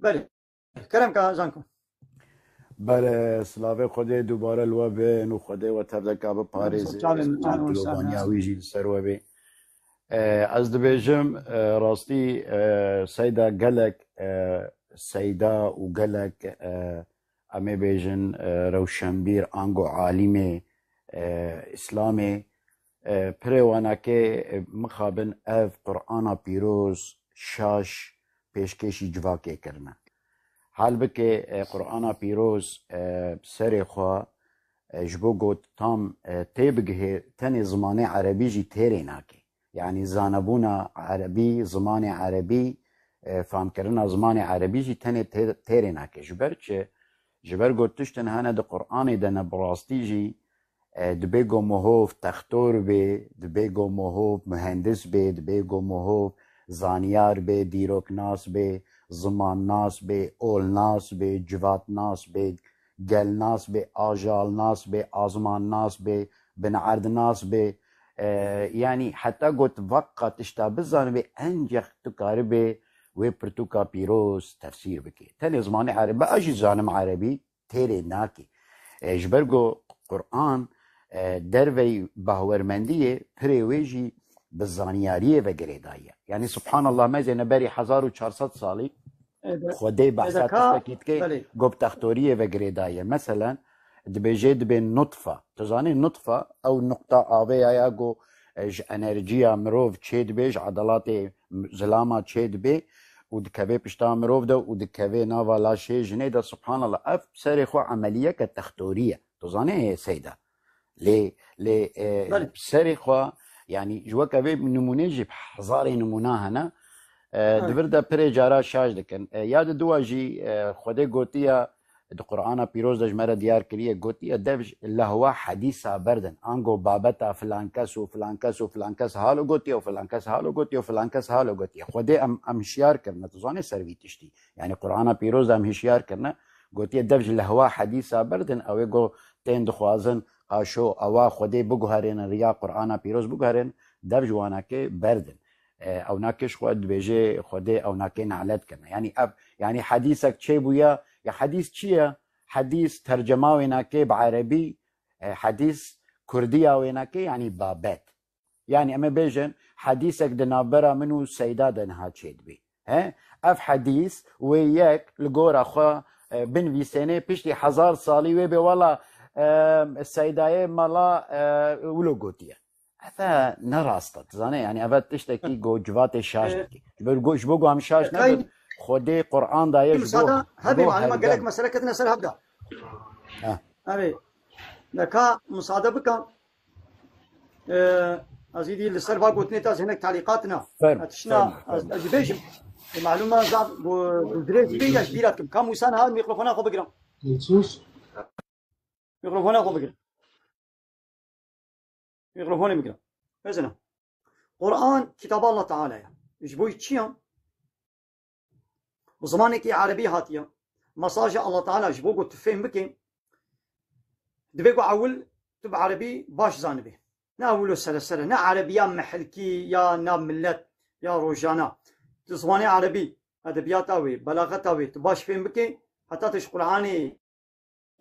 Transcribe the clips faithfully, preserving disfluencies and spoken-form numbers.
Belê. Kerem ka Janko. Belê, silavê Xwedê dubare li we bin û Xwedê we tevdeka biparêze. Çavên min, çavên min, Dilovaniya wî jî li ser we bê. E, ez dibêjim, e, rastî, e, Seyda gelek, e, Seyda û gelek, e, em ê bêjin, e, rewşenbîr ango alîmê, e, Îslamê, e, pirê wanakê, e, mixabin ev Qur'ana pîroz şaş pêşkêşî civakê kirine. Halbikê, e, Qur'ana pîroz, e, serê xwe, e, ji bo got tam, e, tê bigihê, tenê zimanê erebî jî têrê nake. Yanî zanebûna erebî, zimanê erebî, e, famkirina zimanê erebî jî tenê tê-, têrê nake. Ji ber çi? Ji ber ku tiştin hene di Qur'anê de ne bi rastî jî, e, dibê ku mihov textor bê, dibê ku mihov muhendis bê, dibê ku mihov zanyar bê, dîroknas bê, zimannas bê, olnas bê, civatnas bê, gelnas bê, ajalnas bê, azmannas bê, binerdnas bê. E, yanî heta ku tu veqa tişta bizanibê, encex tu karibê wê pirtûka pîroz tefsîr bikê. Tenê zimanê erebî, ez jî zanim erebî, têrê nake. E, ji ber ku Qur'an, e, derveyî bahwermendiyê, pirê wê jî bi zanyariyê ve girêdaye. Yanî subhanallah, mezêne berî hezar û çar sed salî Xwedê behsa tiştekî dike, belê, ku bi textoriyê ve girêdaye. Meselen, dibêjê dibê nutfa. Tu zanî nutfa, ew nuqta avê ya, ya ku, e, ji enerjiya mirov çê dibê, ji edelatê zilama çê dibê û dikeve pişta mirov de û dikeve nava laşê jinê de. Subhanallah, ev serê xwe emeliyeke textorî ye. Tu zanî Seyda? Lê, lê, e, Belê. serê xwe, yanî ji weke vê nimûnê jî hezarê nimûna hene. E, Evet. Di vir de pirê cara şaş dikin. E, ya di dua jî, e, Xwedê gotiye, di Qur'ana Pîroz de ji me re diyar kiriye, gotiye, dev ji lehwa hedîsa berdin. Ango babeta filan kes û filan kes û filan kes halo gotiye û filan kes halo gotiye û filan kes halo gotiye. Xwedê em, em hişyar kirine, tu zanî ser vî tiştî. Yanî Qur'ana Pîroz de em hişyar kirine, gotiye, dev ji lehwa hedîsa berdin, ew ê ku tên dixwazin, qaşo, ewa Xwedê biguherênin, riya Qur'ana Pîroz biguherênin, dev ji wanakê berdin. E, ewnakê ji xwe dibêje Xwedê ewnakê nelet kirine. Yanî ev, yanî hedîsek çêbûye, ya hedîs çi ye? Hedîs tercema wênakê bi erebî, e, hedîs kurdiya wênakê, yanî babet. Yanî em ê bêjin, hedîsek di navbera min û Seyda de niha çêdibê. He? Ev hedîs wê yek li gora xwe, e, binivîsênê, piştî hezar salî wê bê wela, e, Seydayê mala, e, wilo gotiye. Ev e ne rast e, tu zanî, yanî ev e tiştekî ku civatê şaş dikî. Ji ber ku, ji bo ku em şaş nebin, Xwedê Qur'an daye ji bo, Musada, hebê ji bo maluma hergem. Gelek mesele ketine ser hevda. Ha. Hebê. Neka musade bika. Ee, ez îdî li ser va gotinê te ez hinek talîqat na. Fermo, Ez tişna, fermo, ez, fermo. ez dibêjim. E, malûma zaf, bu, bu dirêj bê ya ji bîra dikim. Kam wisa niha mikrofona xwe bigirin. Sus. Mikrofona xwe bigirin. Mikrofonê bigirin. Bezina. Qur'an kitaba Allah Teala ya. Ji bo çi ya? Bi zimanekî erebî hatiye. Mesaja Allah Teala ji bo ku tu fêm bikî, divê ku ewil tu bi erebî baş zanibî. Ne ewil û seresere, ne erebiya mehilkî ya nav millet ya rojana. Tu zimanê erebî, edebiyata wê, belaxeta wê, tu baş fêm bikî, heta tu ji Qur'anê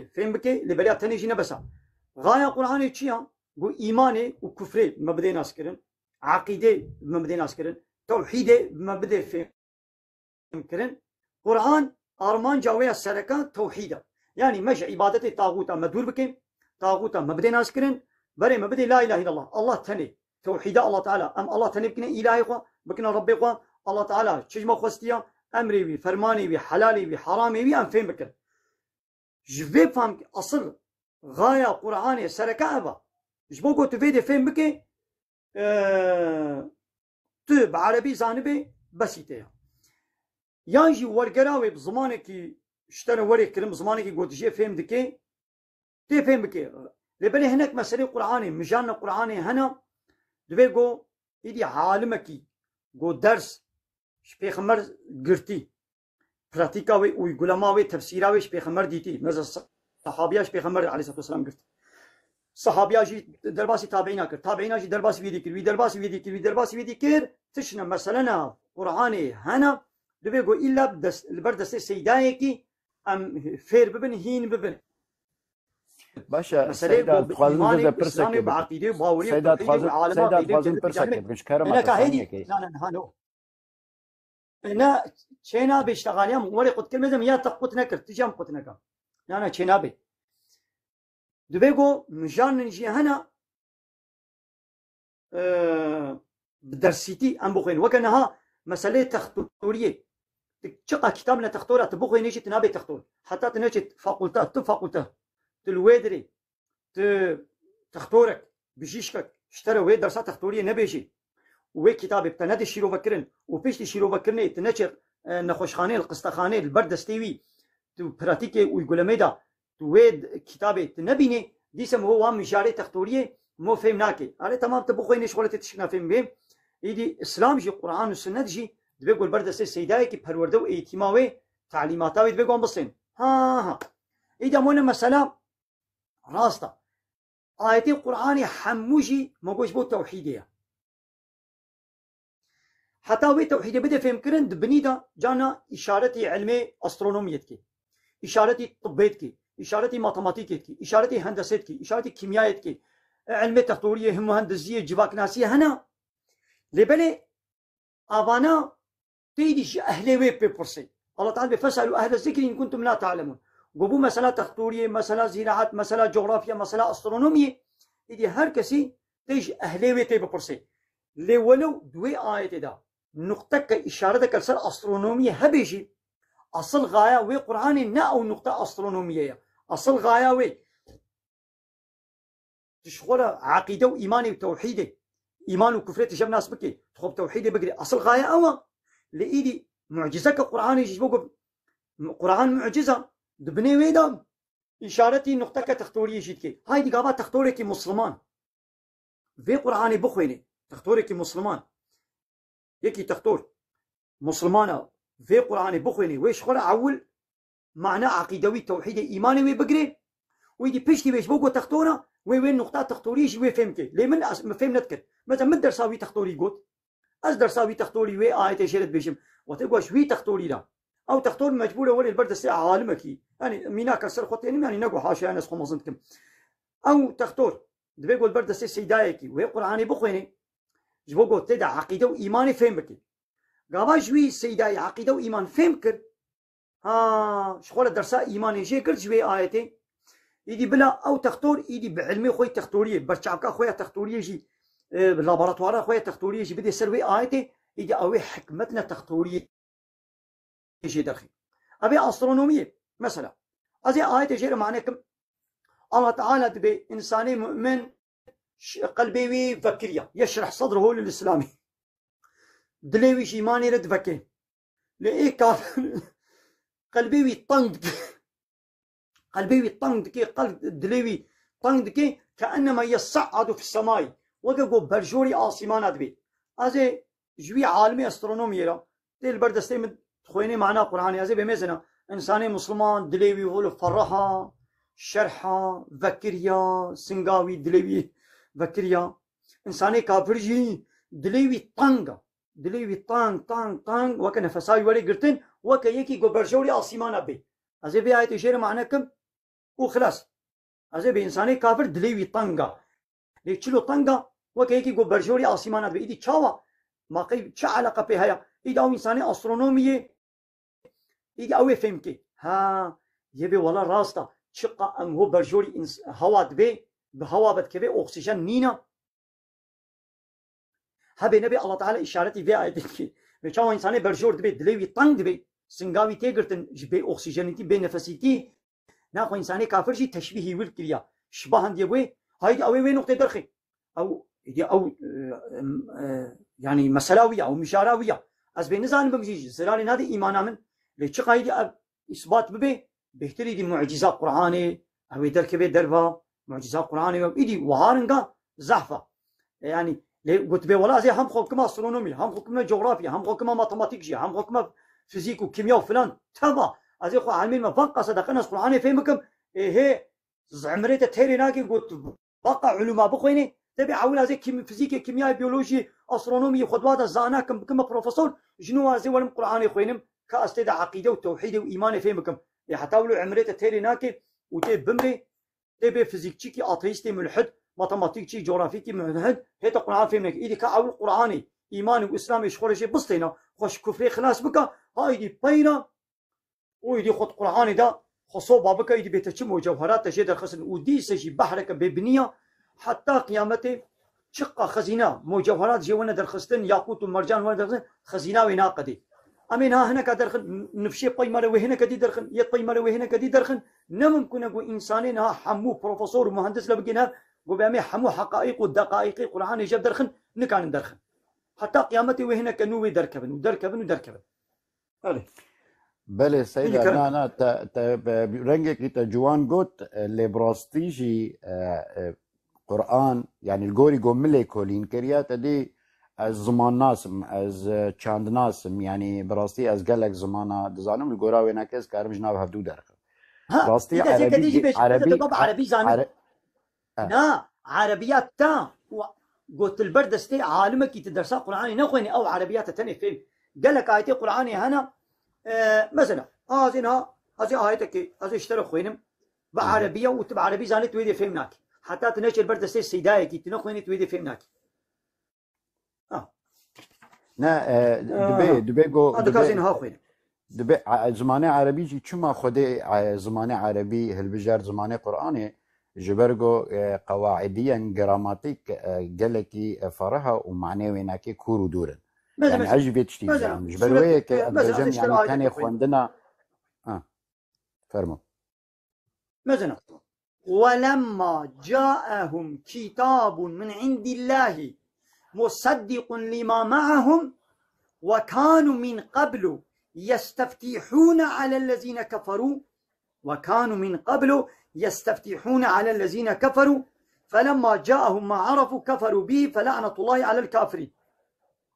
fêm bikê, lê beriya tenê jî ne bes e. Xaya Qur'anê çi ya? Ku îmanê û kufrê me bidê naskirin, eqîdê me bidê naskirin, tewhîdê me bidê fêm kirin. Qur'an armanca wê ya sereke tewhîd e. Yanî me ji îbadetê taxûta me dûr bikên, taxûta me bidê naskirin, berê me bidê la îlahe îllallah, Allah tenê. Tewhîda Allah Teala, em Allah tenê bikine îlahê xwe, bikine Rebbê xwe, Allah Teala çi ji me xwestiya, emrê wî, fermanê wî, helalê wî, heramê wî em fêm bikin. Ji vê fam asil xaya Qur'anê sereke ev e. Ji bo ku tu vê dê fêm bikê, e, tu bi erebî zanibê, besî te ya. Yan jî wergera wê bi zimanekî ji te re werê kirin, bi zimanekî gotijiyê fêm dikê, tê fêm bikê. Lê belê hinek meselê Qur'anê, mijanê Qur'anê hene, divê ku îdî alimekî ku ders ji pêxember girtî, pratîka wê, uygulama wê, tefsîra wê ji pêxember dîtî. Mesela sahabiya ji pêxember aleyhissalatu vesselam girt. Sahabiya jî derbasî tabiîna kir. Tabiîna jî derbasî wî dî kir. Wî derbasî wî dî kir. Wî derbasî wî dî kir. Tiştine meselena Qur'anê hene. Divê ku îlla bi dest, li ber destê seydayekî em fêr bibin, hîn bibin. Baş e, Meseleyê Seyda, ku bi dixwazim îmanê, te de pirsek îslamê, bi bikim. Eqîdê û bawerî û Seyda, tewhîdê û dixwazim, alema Seyda, qeydê dixwazim cennetê pirsek cehennemê. Bikim. Ji kerema te Ena kahê dî, sanekê. Na, na, na, no. E, na, çê nabe, îşte, xaliyam, werê qut kir, mezem ya te qut nekir, tu cem qut neka. Na, na, çê nabe. Divê ku mijarnin jî hene, e, bi dersîtî em bixwînin. Weke niha meseleyê textoriyê. Tu çiqa kitab ne textora, tu bixwînî jî tu nabê textor. Heta tu neçî fakulte, tu fakulte. Tu li wê dirê, tu textorek, bijîşkek, ji te re wê dersa textoriyê nebêjî. Û wê kitabê bi te nede şîrovekirin. Û piştî şîrovekirinê tu neçî, e, nexweşxanê, li qistexanê, li ber destê wî, tu pratîkê uygulemê de, tu wê d-, kitabê tu nebînî, dîse ho wan mijarê textoriyê mo fêm nake. Erê, temam, tu bixwînî, ji xwe re tê tişkina fêm bê. Îdî Îslam jî, Quran û Sunnet jî divê ku li ber destê seydayekî perwerde û eğîtîma wê, talîmata wê divê ku em bisên. Ha, ha. Îdî em wene mesela rast e. Ayetê Quranê hemû jî me got ji bo tewhîdê ye. Heta wê tewhîdê bide fêmkirin, di binî de carna îşaretî ilmê astronomiyê dike, îşaretî tibbê dike, îşaretî matematîkê dike, îşaretî hendesê dike, îşaretî kîmyayê dike, ilmê textoriyê, muhendisiyê, civaknasiyê hene. Lê belê avana tê dî ji ehlê wê pê pirsê. Allah Teala bê, "Feselu ehle zikri in kuntum la ta'lemun." Go bû mesela textoriyê, mesela zîraet, mesela coğrafya, mesela astronomiyê. Îdî her kesî tê ji ehlê wê tê bipirsê. Lê welew di wê ayetê de nuqteke, îşareteke li ser astronomiyê hebe jî, asıl gaye wê Qur'anê ne ew nuqte astronomiyê ye. Asıl gaye wê, tu ji xwe re eqîde û îmanê û tewhîdê, îman û kufrê tu jev nas bikî, tu xwe bi tewhîdê bigirî. Asıl gaye ew e. Lê îdî mucizeke Qur'anê jî ji bo ku Qur'an muciz e, di binê wê de îşaretî nuqteke textoriyê jî dike. Haydî gava textorekî musliman vê Qur'anê bixwêne, textorekî musliman, yekî textor muslimana vê Qur'anê bixwêne, wê ji xwe re ewil mana eqîdewî, tewhîdê, îmanê wê bigirê. Wê dî piştî wê ji bo ku textora, wê wê nuqta textoriyê jî wê fêm ke. Lê min ez, min fêm nedikir. Mesela min dersa wî textorî got. Ez dersa wî textorî wê ayetê jê re dibêjim. Wextê ku ez ji wî textorî re. Ew textor mecbûr e were li ber destê alimekî. Yanî mînaka ser xwe tênim, yanî nego haşa, yanî ez xwe mezin dikim. Ew textor divê ku li ber destê seydayekî wê Qur'anê bixwêne, ji bo ku tê de eqîde û îmanê fêm bike. Gava ji wî seydayê eqîde û îman fêm kir, ha, ji xwe re dersa îmanê jê girt ji wê ayetê. Îdî bila ew textor, îdî bi ilmê xwe yê textoriyê, berçavka xwe ya textoriyê jî, e, bi laboratwara xwe ya textoriyê jî bidê ser wê ayetê, îdî ew ê hikmetine textoriyê jê derxî. Ev ê astronomiyê, mesela. Ez ê ayetê jê re mane kim. Allah Teala dibê însanê mu'min ş-, qelbê wî vekiriya. Yeşreh sadrehu lil Îslamî. Dilê wî ji îmanê re diveke. Lê ê kafir qelbê wî teng dike. Qelbê wî teng dike, qelb, dilê wî teng dike, ke ennema yes'adu fis semai. Weke ku berjorî asîmana dibê. Ez ê ji wî alimê astronomiyê re, tê li ber destê min dixwênê mana Qur'anê, ez ê bê mêzina. Însanê musliman dilê wî hol ferraha, şerha, vekiriya, singa wî dilê wî vekiriya. Însanê kafir jî dilê wî teng e. Dilê wî teng, teng, teng, weke nefesa wî were girtin, weke yekî ku berjorî asîmana bê. Ez ê vê ayetê jê re mane kim û xilas. Ez ê bê însanê kafir dilê wî teng e. Lê çilo teng e, weke yekî ku berjorî asîmana dibe. Îdî çawa? Ma qey çi eleqe pê heye? Îdî ew însanê astronomiyê, îdî ew ê fêm ke. Ha, yê bê wela rast e. Çiqa em ho berjorî ins-, hewa dibê, bi hewa vedikeve, oksîjen nîne. Hebê nebê Allah Teala îşaretî vê ayetê dike. Vê çawa însanê berjor dibê, dilê wî teng dibê, singa wî tê girtin ji bê oksîjenîtî, bê nefesîtî. Naxwe însanê kafir jî teşbîhî wil kiriya. Şibahandiye wê, haydî ew ê wê noqtê derxê. Ew, êdî ew, e, em, e, yanî mesela wî ya, ew mijara wî ya. Ez bê nizanim bim jî, zirarê nade îmana min. Lê çiqa êdî ev îsbat bibe, bêhtir êdî mucîza Qur'anê, ew ê derkeve derva, mucîza Qur'anê we. Êdî wiha ringa zehf e. E, yanî, lê gotibê wela ez ê hem xwe bikime astronomî, hem xwe bikime cografya, hem xwe bikime matematîk jî, hem xwe bikime fizîk û kîmya û filan. Tema, ez ê xwe elmên me van qasa de qen ez Qur'anê fêm bikim. Ê hê, zimrê te têrê nake got, baqa ulûma bixwênê, te bê ewil ez ê kîm-, fizîkê, kîmyayê, biyolojî, astronomî, xwe dua de zana kim, bikime profesor, ji nû ez ê werim Qur'anê xwênim, ka ez tê de eqîde û tewhîdê û îmanê fêm bikim. Ê heta wilo emrê te têrê nake û tê bimrê, tê bê fizîkçîkî, ateîstê mulhid, matematîkçî, coğrafîkî mulhid, hê te Qur'an fêm neke. Îdî ka ewil Qur'anê, îmanê û Îslamê ji xwe re jê bistêna, xwe ji kufrê xilas bika, ha îdî peyra û îdî xwe di Qur'anê de xwe soba bike, îdî bê te çi mocewherat te jê derxistin û dîse jî behreke bêbiniya heta qiyametê çiqa xezîna mocewherat jê wene derxistin, yaqût û mercan wene derxistin, xezîna wê naqedê. Em ê niha hineka derxin, nifşê pey me re wê hineke dî derxin, yê pey me re wê hineke dî derxin. Ne mimkun e ku însanê niha hemû profesor û muhendis le bigihîne hev, ku be em ê hemû heqaîq û deqaîqê Qur'anê jê derxin, nikarin derxin. Heta qiyametê wê hineke nû wê derkevin û derkevin û derkevin. Belê. Belê, Seyda, na, na, te, te, be, rengekî te ciwan got, e, lê bi rastî jî, e, e, Quran, yanî li gorî ku min lêkolîn kiriye, te dî ez zimannas im, ez, e, çandnas im, yanî bi rastî ez gelek zimana dizanim, li gora wêneke ez karim ji nav hevdû derxim. Ha, Rastî î de zê erebî kedê jî jî, bêjim, erebî, baba erebî zanî. Ere-, E. Na, erebiya ta û got li ber destê alimekî tu dersa Qur'anê nexwênî, ew erebiya te tenê fêm. Gelek ayetê Qur'anê hene, e, mesela, ez ê niha, ez ê ayetekê, ez ê ji te re xwênim, bi Hı hı. erebiya û tu bi erebî zanî, tu wê dê fêm nakî. Heta tu neçê li ber destê seydayekî, tu nexwênî, tu wê dê fêm nakî. Ha. Ne, e, Ha. dibê, dibê go, Ha, dibê, dikazin ha xwîn. dibê, a, zimanê erebî jî çima Xwedê, e, zimanê erebî hilbijar zimanê Qur'anê, ji ber go, e, qewaidiyen gramatîk, e, gelekî, e, ferih e û manê wênekê kûr û dûr in. Mezin, Yani, mezin. ez jî vê tiştî Mezin. dizanim. Ji ber Suret, wê yekê e, ez mezin, dibêjim, ez yanî, tenê xwendina. Ha, fermo. Mezin. وَلَمَّا جَاءَهُمْ كِتَابٌ مِنْ عِنْدِ اللَّهِ مُصَدِّقٌ لِمَا مَعَهُمْ وَكَانُوا مِنْ قَبْلُ يَسْتَفْتِحُونَ عَلَى الَّذِينَ كَفَرُوا وَكَانُوا مِنْ قَبْلُ يَسْتَفْتِحُونَ عَلَى الَّذِينَ كَفَرُوا فَلَمَّا جَاءَهُمْ مَا عَرَفُوا كَفَرُوا بِهِ فَلَعْنَةُ اللَّهِ عَلَى الْكَافِرِينَ.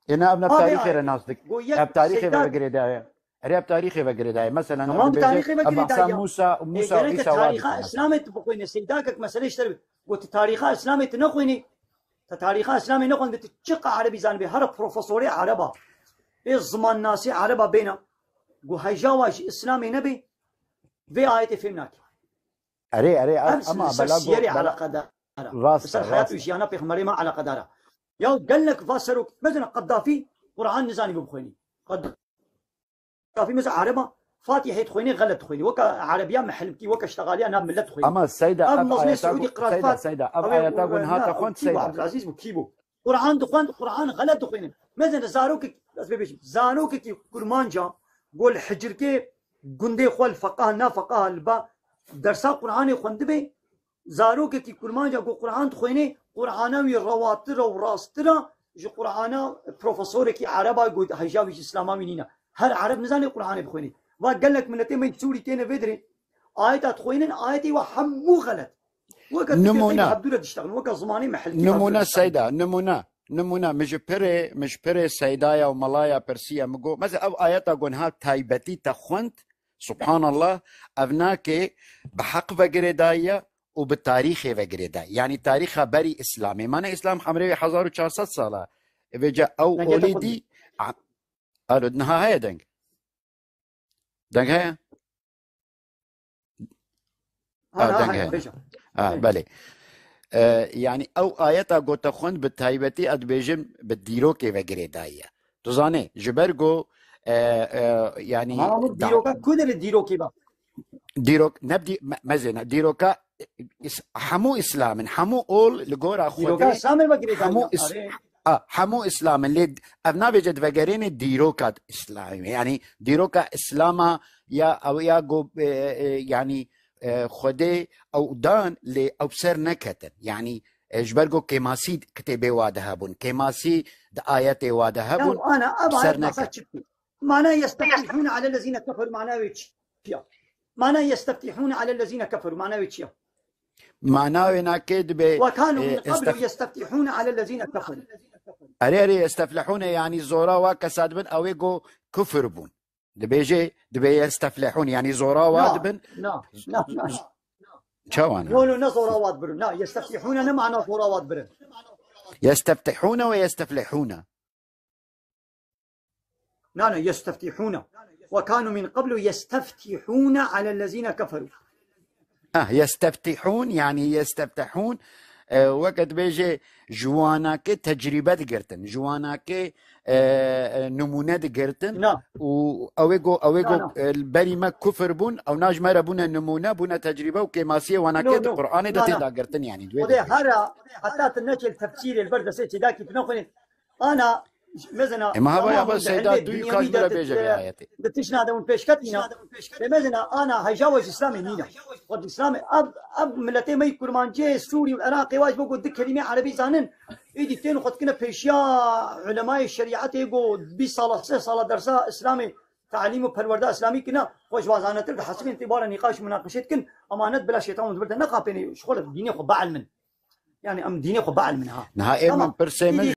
Êna ev ne Abi tarîxê re abi, nas dik. Go yek Ev tarîxê ve seyda- girêdaye. Erê ev tarîxê ve girêdaye. Mesela, Tamam, na tarîxê ve girêdaye. Bahsa Musa, Musa û Îsa wa dike mesela. Îslamê tu bixwîne, seyda kek mesele ji te re be. Go tu tarîxa Îslamê tu nexwînî. Te tarîxa Îslamê nexwendî, tu çiqa erebî zanibê. Here profesorê ereba. Ê zimannasî ereba bêna. Go heyja wa ji Îslamê nebê. Vê ayetê fêm nake. Erê, erê, Ev ama bela go, siyerê bela eleqedar. Rast, Li ser heyat rast. û jiyana pêxemberê me eleqedar e. Ya gelek va serok, mesela Qedafî Quran nizanî bixwînî. Qedafî mesela ereba Fatihê dixwînî, xelet dixwînî. Weke erebiya mihlimkî, weke ştexaliya nav millet dixwînî. Ama Seyda, Ev ev mezlê ayeta Siûdî go-, qral Seyda, Fat-, Seyda, ev ew ê ayeta go-, gon hate na, xwend, kî bû, Seyda. Abdulaziz bû, kî bû? Quran dixwend, Quran xelet dixwînin. Mezin zarokek, ez pê bêjim, zarokekî kurmanca go li hicirkê gundê xwe li feqah, na feqah li ba dersa Quranê xwendibê, zarokekî kurmanca ku Quran dixwênê, Qurana wî rewatir e û rastir e ji Qurana profesorekî ereba ku heyja wî ji Îslama wî nîne. Her ereb nizane Quranê bixwênê. Va gelek miletê me Sûrî têne vê dirê. Ayeta dixwênin, ayetê wa hemû xelet. Weke tu Nimûne. tê hevdû re diştexin, weke zimanê mehilkî hevdû re Nimûne diştexin. Seyda, nimûne. Nimûne, min ji pirê, min ji pirê Seydaya û Melaya pirsiye, min got, mesela ev ayeta gon ha taybetî te xwend, Subhanallah, ev nake bi heq ve girêdaye û bi tarîxê ve girêdaye. Yanî tarîxa berî Îslamê. Mane Îslam hemrê wê hezar û çar sed sala. Vêca ew Dengê te olî xwe dî. dî. A-, Alo, niha heye deng? Deng heye? Ha, Ha, ha, deng ha, heye. bêje. Ha, Bêje. belê. E, yanî ew ayeta gote xwend bi taybetî ez dibêjim bi dîrokê ve girêdaye. Tu zanê, ji ber ku, e, e, yanî Ha, bu da- dîroka ku derê dîrokê ba? Dîrok, ne dî-, me-, mezêne, dîroka is-, hemû Îslam in, hemû ol li gora Dîroka Xwedê, Îslamê ve girêdaye. hemû is-, Are. a, hemû Îslam in, lê ev navê ce divegerêne dîroka Îslamê. Yanî dîroka Îslama ya, ew ya go, e, e, yanî, e, Xwedê ew dan lê ew ser neketin. Yanî, e, ji ber ku kêmasî kitêbê wa de hebûn, kêmasî di ayetê wa de Ya hebûn, ana, ev ser ayet neket. behsa çi dike? Mana yesteftihûne alellezîne keferû mana wê çi ya? Mana yesteftihûne alellezîne keferû mana wê çi ya? Mana wê nake dibe, Ve kanu e, min qablu estef- yesteftihûne alellezîne keferû. Erê, erê, yesteftihûne, yanî zora wa kesa dibin, ew ê go kufir bûn. Dibêje, dibe yesteftihûn, yanî zora wa Na, dibin. na, na, na, na. Çawa ne? No, no, ne zora wa dibirin. Na, yesteftihûne ne mana zora wa dibirin. Yesteftihûne ve yesteftihûne. Na, na, yesteftihûne. وكانوا من قبل يستفتحون على الذين كفروا. Ah, yesteftihûn, yani yesteftihûn, e, weke dibêje ji wanakê tecrîbe digirtin, ji wanakê, e, e, nimûne digirtin Na, û ew ê go, ew ê na, go, na. e, berî me kufir bûn, ew na ji me re bûne nimûne, bûne tecrîbe û kêmasiyê No, wanakê di no, Qur'anê de na, têda na. girtin, yani di wê Xwedê de. Hera, heta tu neçêl tefsîrê li ber destê çêdakî tu nexwînî. Ana, mesela, Ema hava tamam, hava hûn di seyda ilmê duyî dinyewî kaç de bira di, bêje vê ayetê. di tişna de hûn pêşketîna. Lê mesela ana heja we ji Îslamê nîne. Xwe di Îslamê, ev, ev miletê me yî Kurmancê, Sûrî û Iraqê wa ji bo ku du kelîmê erebî zanin, êdî tên xwe dikine pêşiya ulemayê şerîetê ku bîst sala, sê sala dersa Îslamê, talîm û perwerda Îslamî kine, xwe ji wan zanetir dihesibin, tê bara nîqaş û munaqeşê dikin, emanet bila şeytan û di vir de nexapêne, ji xwe li dînê xwe bielmin. Yani em dînê xwe bielmin ha. Niha ê min Tamam. Pirsê min Êdî